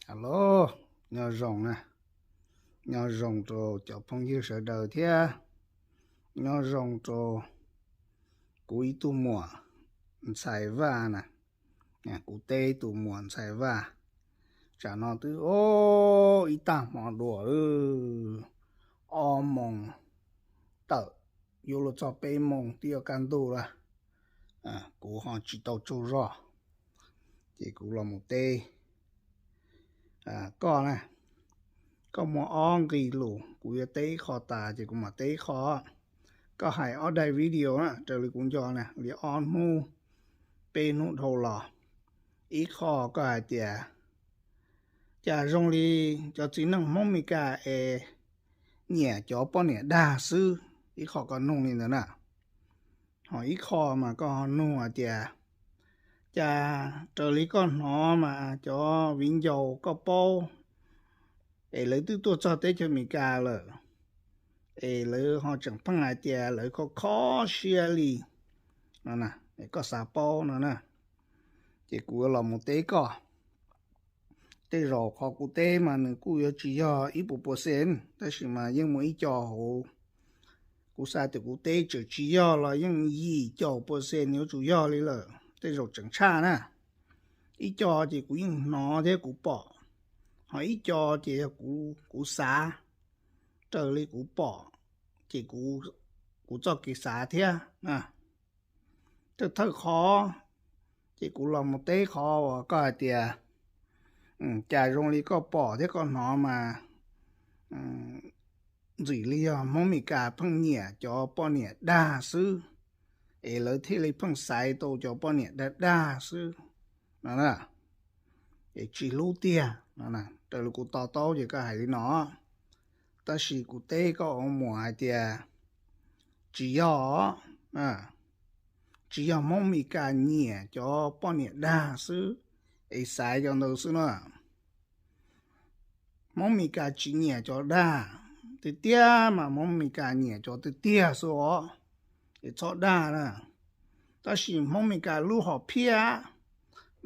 Hello, nyob zoo na, nyob zoo rau cov phooj ywg sawv daws thiab nyob zoo rau kuv ib tug muam ntxhais Vaj na, kuv teb tus muam ntxhais Vaj. Tsam no twb ib tag hmo dua, ob moos tawm, yuav luag txog peb moos twb yuav kaj ntug lawm, kuv ho tsis tau tsaug zog, ces kuv los mus teb koj na. Koj muaj ob nqi lus, kuv yuav teb ib qho tas ces kuv mam teb ib qho. Koj hais ob daim video na raws li kuv nco na, li ob hnub peb hnub dhau los. Ib qho koj hais tias cas zoo li cov txiv neej Hmoob Meskas es nyiam cov poj niam dag xwb, ib qho koj nug li ntawd na. Ho ib qho mas koj ho nug hais tias cas raws li koj hnov mas cov viv ncaus koj paub es lawv twb tuaj txog teb chaws Amelikas lawm, es lawv ho tseem pheej hais tias lawv kho kho siab li no, koj xav paub no na, ces kuv yuav los mus teb koj. Tej zaum qhov kuv teb mas nws kuj yuav tsis yog ib puas percent, tab sis mas yeej muaj ib co hauv, kuv xav tias kuv teb tseem tsis yog los yeej yim caum percent yuav tsum yog li lawm, tej zaum tseem tshaj na. Ib co ces kuv yeej hnov thiab kuv pom, ho ib co ces yog kuv xav raws li kuv pom, ces kuv txoj kev xav thiab. Thawj thawj qhov, ces kuv los mus teb qhov uas koj hais tias cas zoo li koj pom thiab koj hnov mas ntxim li yog Hmoob Meskas pheej nyiam cov poj niam dag xwb, es lawv thiaj li pheej xaiv tau cov poj niam dag dag xwb no, es tsis hlub tiag no. Raws li kuv to taub ces koj hais li no, tab sis kuv teb koj ua muam hais tias tsis yog, tsis yog Hmoob Meskas nyiam cov poj niam dag xwb es xaiv cov ntawd xwb na. Hmoob Meskas tsis nyiam cov dag, tiag tiag mas Hmoob Meskas nyiam cov tiag tiag xwb os, es txhob dag na. Tab sis Hmoob Meskas lub hom phiaj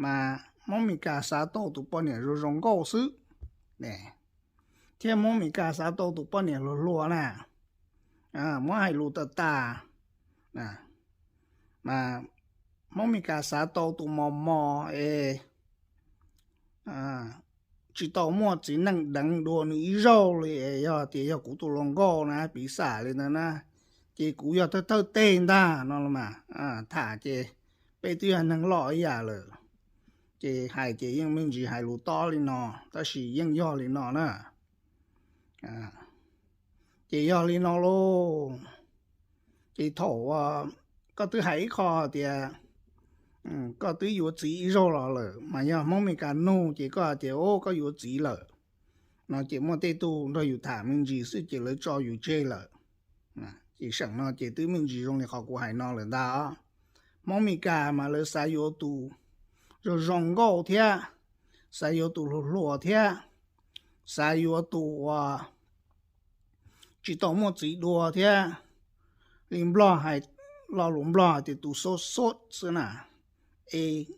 mas Hmoob Meskas xav tau tus poj niam zoo zoo nkauj xwb, thiab Hmoob Meskas xav tau tus poj niam hluas hluas na. Muab hais lus tas tas, mas Hmoob Meskas xav tau tus mos mos es tsis tau muaj txiv neej deev dua nws ib zaug li, es yog tias yog kuv tus hluas nkauj na, piv xam li ntawd na, ces kuv yog thawj thawj teg ntag no los mas. Tham ces peb twb yog neeg loj ib yam lawm, ces hais ces yeej me ntsis hais lus tob li no, tab sis yeej yog li no na. Ces yog li no lauj, ces thaum koj twb hais ib qho tias koj twb yuav txiv ib zaug los lawm, mas yog Hmoob Meskas nug ces koj hais tias o koj yuav txiv lawm no, ces muaj tej tug nrog yus tham me ntsis xwb ces lawv tso yus tseg lawm. Ces seem no ces twb me ntsis zoo li qhov kuv hais no lawm ntag. Hmoob Meskas mas lawv xav yuav tus zoo zoo nkauj thiab, xav yuav tus hluas hluas thiab, xav yuav tus uas tsis tau muaj txiv dua thiab. Li Nplog hais, lo lus Nplog hais tias tus sub sub xwb na. Es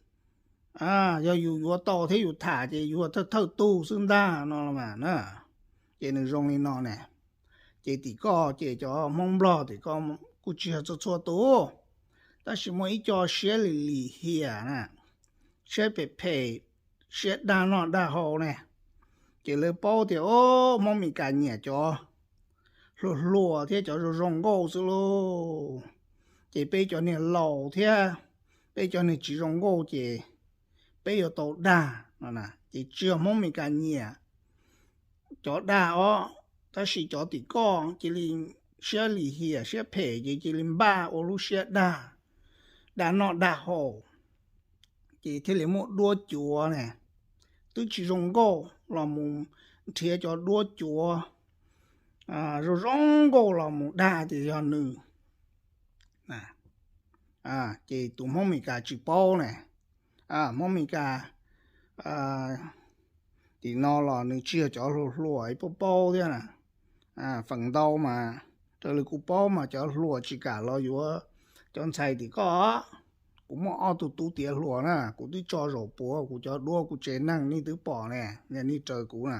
yog yus yuav tau thiab yus tham ces yus thawj thawj tug xwb ntag no los mas na. Ces nws zoo li no ne. Ces tim koj ces cov Hmoob Nplog tim koj kuj tsis yog txhua txhua tus, tab sis muaj ib co siab lim lim hiam na, siab phem phem, siab dag noj dag haus ne. Ces lawv paub tias o Hmoob Meskas nyiam cov hluas hluas thiab cov zoo zoo nkauj xwb lauj. Ces peb cov niag laus thiab peb cov niag tsis zoo nkauj ces peb yuav tau dag no. Ces tsis yog Hmoob Meskas nyiam cov dag os, tab sis cov tim koj cia li siab lim hiam siab phem ces cia li npaj ua lub siab dag, dag noj dag haus, ces thiaj li muaj duab cuav ne. Twb tsis zoo nkauj los mus nrhiav cov duab cuav zoo zoo nkauj los mus dag tias yog nws. Ces tus Hmoob Meskas tsis paub ne. Hmoob Meskas tim no los nws tsis yog cov hluas hluas paub paub thiab na. Feem ntau mas raws li kuv paub mas cov hluas tsis kam los yuav cov ntxhais tim koj. Kuv muaj ob tug tub tiav hluas na, kuv twb tso zaum puav kuv cov duab kuv tsev neeg nej twb pom ne, nej raws kuv na.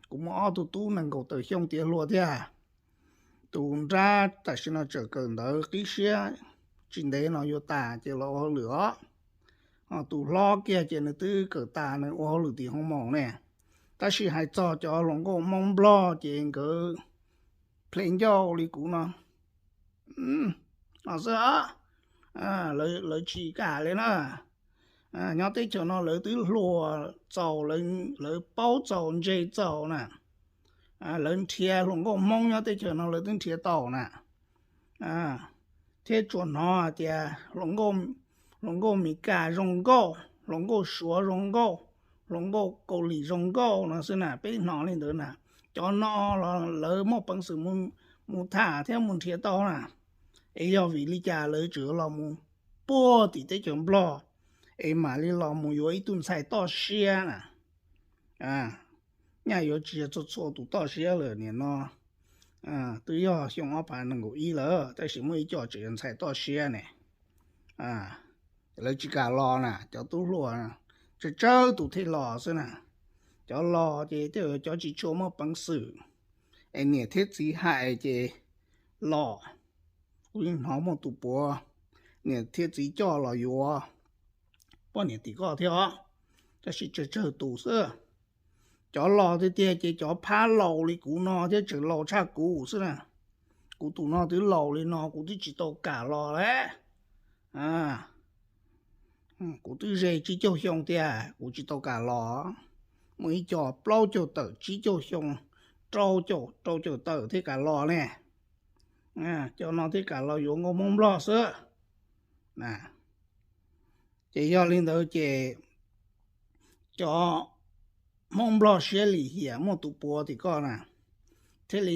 Kuv muaj ob tug tub nees nkaum tawm xyoo tiav hluas thiab. Tus nrab tam sim no tseem kawm ntawv qib siab, tsis ntev no yuav tas ces los ua hauj lwm os. Ho tus hlob kiag ces nws twb kawm tas nws ua hauj lwm tim hoo moos ne. Tab sis hais txog cov hluas nkauj Hmoob Nplog ces nkawd ple ncauj li kuv no, no xwb os. Lawv tsis kam li na. Nyob teb chaws no lawv twb hluas txaus, lawv paub txaus ntse txaus na. Lawv nrhiav hluas nkauj Hmoob nyob teb chaws no lawv twb nrhiav tau na. Thiab tsuas hnov hais tias hluas nkauj Meskas zoo nkauj, hluas nkauj Suav zoo nkauj, hluas nkauj Kaus Lim zoo nkauj no xwb na, peb hnov li ntawd na. Cov no los lawv muaj peev xwm mus tham thiab mus nrhiav tau na. Es yog vim li cas lawv tseem los mus puag tim teb chaws Nplog es mam li los mus yuav ib tug ntxhais toj siab na? Nyaj yuav tsis yog txhua txhua tus toj siab lawm, nim no twb yog xyoo ob phav nees nkaum ib lawm tab sis muaj ib co tseem yog ntxhais toj siab ne. Lawv tsis kam los na, cov tub hluas tsawg tsawg tus thiaj los xwb na. Cov los ces tej zaum cov tsis tshua muaj peev xwm, es niam thiab txiv hais ces los. Kuv yeej hnov muaj tus puav niam thiab txiv coj los yuav poj niam tim koj thiab os, tab sis tsawg tsawg tus xwb. Cov los tiag tiag ces cov phab laus li kuv no thiab tseem laus tshaj kuv xwb na. Kuv tus no twb laus li no kuv twb tsis tau kam los lawm. Kuv twb ze tsib caug xyoo tiag kuv tsis tau kam los. Muaj ib co plaub caug tawm tsib caug xyoo, rau caum rau caum tawm thiaj kam los ne. Cov no thiaj kam los yuav nkauj Hmoob Nplog xwb. Ces yog li ntawd ces cov Hmoob Nplog siab lim hiam muaj tus puav tim koj na, thiaj li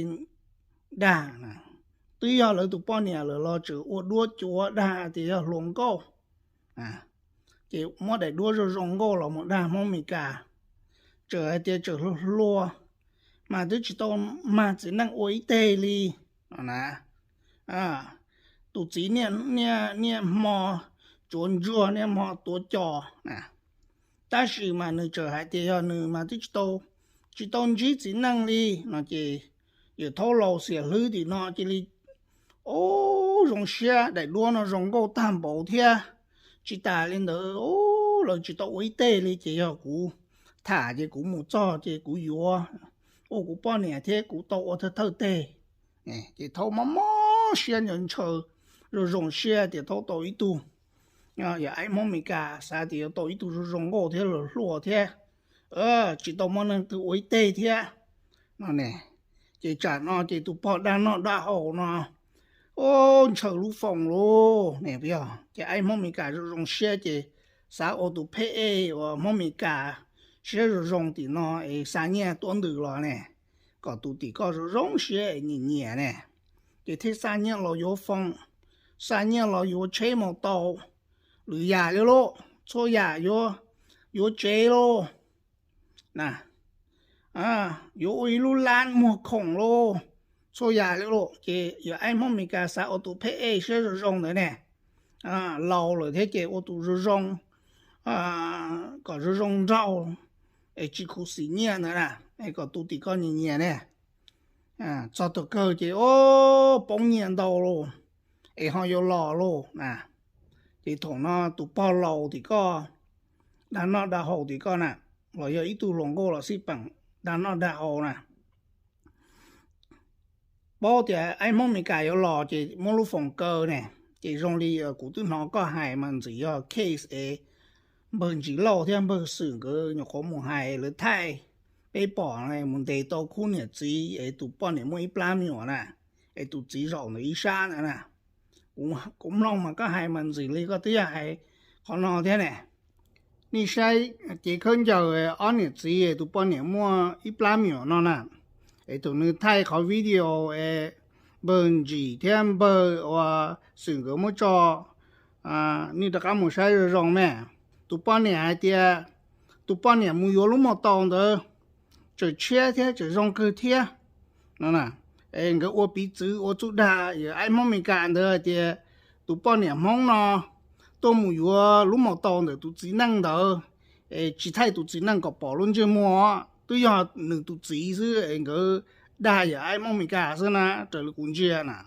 dag na. Twb yog lawv tus poj niam lawm los tseem ua duab cuav dag tias yog hluas nkauj. Ces muab daim duab zoo zoo nkauj los mus dag Hmoob Meskas, tseem hais tias tseem hluas hluas, mas twb tsis tau mag txiv neej ua ib teg li no na. Tus txiv niaj hmo tsuav ntsuag niaj hmo tuav cos na, tab sis mas nws tseem hais tias yog nws mas twb tsis tau, tsis tau ntsib txiv neej li no ces yawm thaub laus xiam hlwb tim no cia li, o, zoo siab, daim duab no zoo nkauj tag npaum thiab. Tsis tas li ntawd, lawv tsis tau ua ib teg li ces yog kuv tham ces kuv mus txog ces kuv yuav ua kuv poj niam thiab kuv tau ua thawj thawj teg. Ces thaub mob mob siab ntshaw ntshaw, zoo zoo siab tias thaub tau ib tug, yog aib Hmoob Meskas xav tias yuav tau ib tug zoo zoo nkauj thiab hluas hluas thiab, tsis tau muaj neeg twg ua ib teg thiab no ne. Ces tsam no ces tus pog dag noj dag haus no, o, ntshaw lub foos lauj ne. Yog ces aib Hmoob Meskas zoo zoo siab ces xav ua tus pheb ej uas Hmoob Meskas siab zoo zoo tim no es xa nyiaj tuaj ntws los ne, kom tus tim koj zoo zoo siab es nyiam nyiam ne. Ces thiaj xa nyiaj los yuav foos, xa nyiaj los yuav tsheb maus taus, lwm yam li lauj, txhua yam, yuav tsev lauj, yuav ua ib lub lab muag khoom lauj, txhua yam li lauj. Ces yawm aib Hmoob Meskas xav ua tus pheb ej siab zoo zoo ntawd ne, laus lawm thiab ces ua tus zoo zoo, kom zoo zoo nraug, es tsis khuv xim nyiaj ntawd na, es kom tus tim koj nyiam nyiam ne. Txog thaum kawg ces, o, poob nyiaj ntau lauj, es ho yuav los lauj na. Ces thaum no tus pog laus tim koj, dag noj dag haus tim koj na, los yog ib tug hluas nkauj los xij peem dag noj dag haus na, paub tias aib Hmoob Meskas yuav los ces muab lub foos kaw ne. Ces zoo li kuv twb hnov koj hais mas ntxim yog case es npawg Ntsis Lauj thiab npawg Xwm nkawd nyuam qhuav mus hais lawv thaij, peb pom mus ntes tau khub niam txiv es tus poj niam muaj ib plab me nyuam na, es tus txiv zaum ntawm ib sab ntawd na. Kuv mloog mas koj hais mas ntxim li koj twb yog hais qhov no thiab ne. Nej saib cev khaub ncaws ob niam txiv es tus poj niam muaj ib plab me nyuam no na, es thaum nws thaij qhov video es npawg Ntsis thiab npawg uas Xwm nkawd muab tso, nej rov qab mus saib zoo zoo me. Tus poj niam hais tias tus poj niam mus yuav lub mos taus ntawd tseem tshiab thiab tseem zoo kawg thiab no. Nkawd ua piv txwv ua txuj dag, yawm aib Hmoob Meskas ntawd hais tias tus poj niam Hmoob no tuaj mus yuav lub maus taus ntawm tus txiv neej ntawd, es tsis thaij tus txiv neej kom pom lub ntsej muag, twb yog nws tus txiv xwb es nkawd dag yam aib Hmoob Mes Kas xwb na, raws li kuv ntsia na.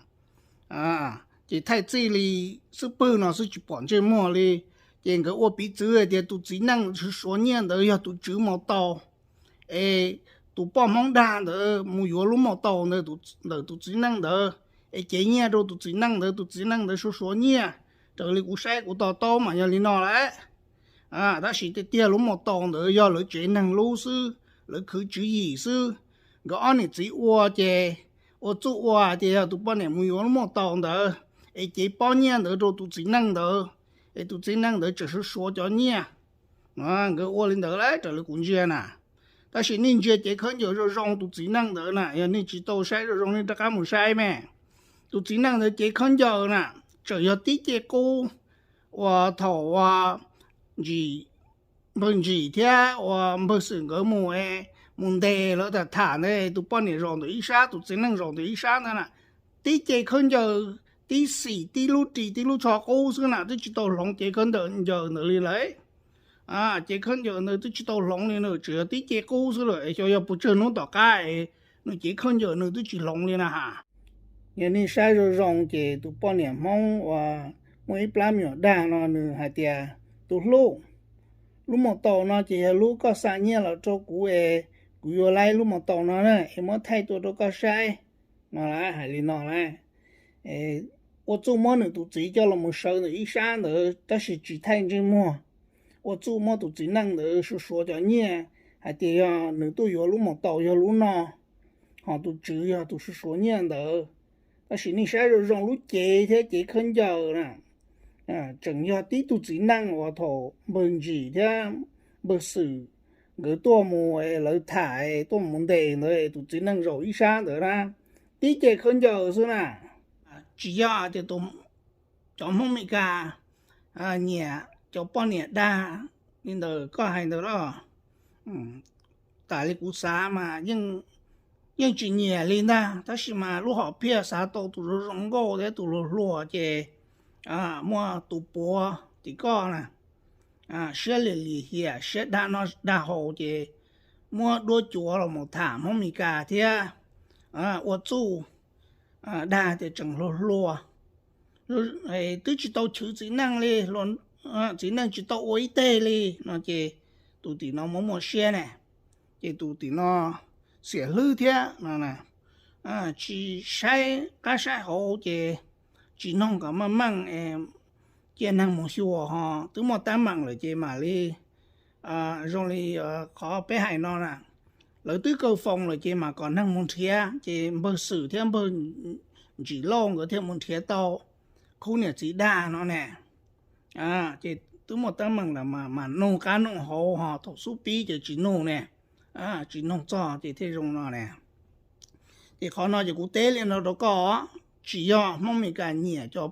Ces thaij txij li xub pwg no xwb tsis pom ntsej muag li. Ces nkawd ua piv txwv hais tias tus txiv neej suav suav nyiaj ntawd yog tus tswv maus taus, es tus poj Hmoob dag ntawd mus yuav lub maus taus ntawm tus txiv neej ntawd, es cev nyiaj rau tus txiv neej ntawd, tus txiv neej ntawd suav suav nyiaj. Raws li kuv saib kuv to taub mas yog li no lawm. Tab sis tiag tiag lub maus taus ntawd yog lawv tsev neeg lub xwb, lawv khwv tswv yim xwb. Nkawd ob niam txiv ua ces ua txuj ua tias yog tus poj niam mus yuav lub maus taus ntawd, es cev pob nyiaj ntawd rau tus txiv neej ntawd, es tus txiv neej ntawd tseem suav suav cov nyiaj. Nkawd ua li ntawd lawm raws li kuv ntsia na. Tab sis nej ntsia cev khaub ncaws zoo zoo tus txiv neej ntawd na, yog nej tsis tau saib zoo zoo nej rov qab mus saib me. Tus txiv neej ntawd cev khaub ncaws na, tseem yog tib ce qub uas thaum uas Ntsim, npawg Ntsim thiab uas npawg Xwm nkawd mus, mus ntes lawv tham tham ntawd, tus poj niam zaum ntawm ib sab, tus txiv neej zaum ntawm ib sab ntawd na. Tib ce khaub ncaws, tib xim tib lub ris tib lub tsho qub xwb na, twb tsis tau hloov cev khaub ncaws ntawd li lawm. Cev khaub ncaws ntawd twb tsis tau hloov li na, tseem yog tib ce qub xwb lawm, xyov yog puas tsawg hnub tom qab es nws cev khaub ncaws nws twb tsis hloov li na ha. Yog nej saib zoo zoo ces tus poj niam Hmoob uas muaj ib plab me nyuam dag no nws hais tias, tus hlub, lub maus taus no ces yog lub koj xa nyiaj los rau kuv es kuv yuav laib lub maus taus no na es muab thaij tuaj rau koj saib no, hais li no lawm. Ua txuj muab nws tus txiv coj los mus sawv ntawm ib sab ntawd tab sis tsis thaij ntsej muag. Ua txuj muab tus txiv neej ntawd suav suav cov nyiaj hais tias yog nws tuaj yuav lub maus taus yog lub no, ho tus tswv yog tus suav suav nyiaj ntawd. Tab sis nej saib zoo zoo lub cev thiab cev khaub ncaws na, tseem yog tib tug txiv neej uas thaum npawg Ntsim thiab npawg Xwm nkawd tuaj mus, lawv tham tuaj mus ntes ntawd, tus txiv neej zaum ib sab ntawd na, tib ce khaub ncaws xwb na. Tsis yog tias cov Hmoob Mes Kas nyiam cov poj niam dag li ntawd koj hais ntawd los? Tas li kuv xav mas yeej tsis nyiam li ntag, tab sis mas lub hom phiaj xav tau tus zoo zoo nkauj thiab tus hluas hluas ces muaj tus puav tim koj na, siab lim lim hiam siab dag noj dag haus ces muab duab cuav los mus tham Hmoob Mes Kas thiab ua txuj dag tias tseem hluas hluas, twb tsis tau chwv txiv neej li, txiv neej tsis tau ua ib teg li no ces tus tim no muaj muaj siab ne, ces tus tim no xiam hlwb thiab no, tsis saib qab saib hauv ces tsis noog kom meej meej, cia neeg mus xyuas ho twb muaj teeb meem lawm ces mam li zoo li qhov peb hais no na, lawv twb kaw foos lawm ces mam kom neeg mus nrhiav, ces npawg Xwm thiab npawg Ntsim Lauj nkawd thiaj mus nrhiav tau khub niam txiv dag no ne. Ces twb muaj teeb meem lawm mas nug qab nug hauv ho thaum xub pib ces tsis nug ne, tsis nug txog ces thiaj zoo no ne. Ces qhov no ces kuv teb li no rau koj, tsis yog Hmoob Mes Kas nyiam cov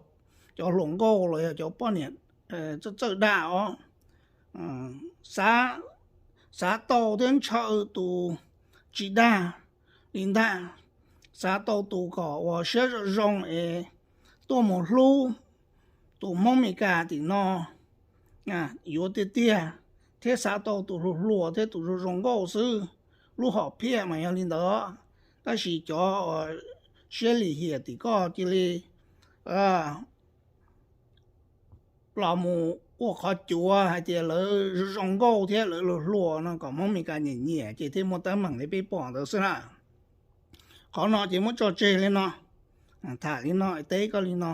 hluas nkauj los yog cov poj niam txawj txawj dag os. Xav tau thiab ntshaw tus tsis dag li ntag, xav tau tus kom uas siab zoo zoo es tuaj mus hlub tus Hmoob Mes Kas tim no yuav tiag tiag, thiab xav tau tus hluas hluas thiab tus zoo zoo nkauj xwb. Lub hom phiaj mas yog li ntawd, tab sis cov siab lim hiam tim koj cia li los mus ua qhov cuav hais tias lawv zoo nkauj thiab lawv hluas hluas no kom Hmoob Mes Kas nyiam nyiam ces thiaj muaj teeb meem li peb pom ntawd xwb na. Qhov no ces muab tso tseg li no, tham li no teb koj li no.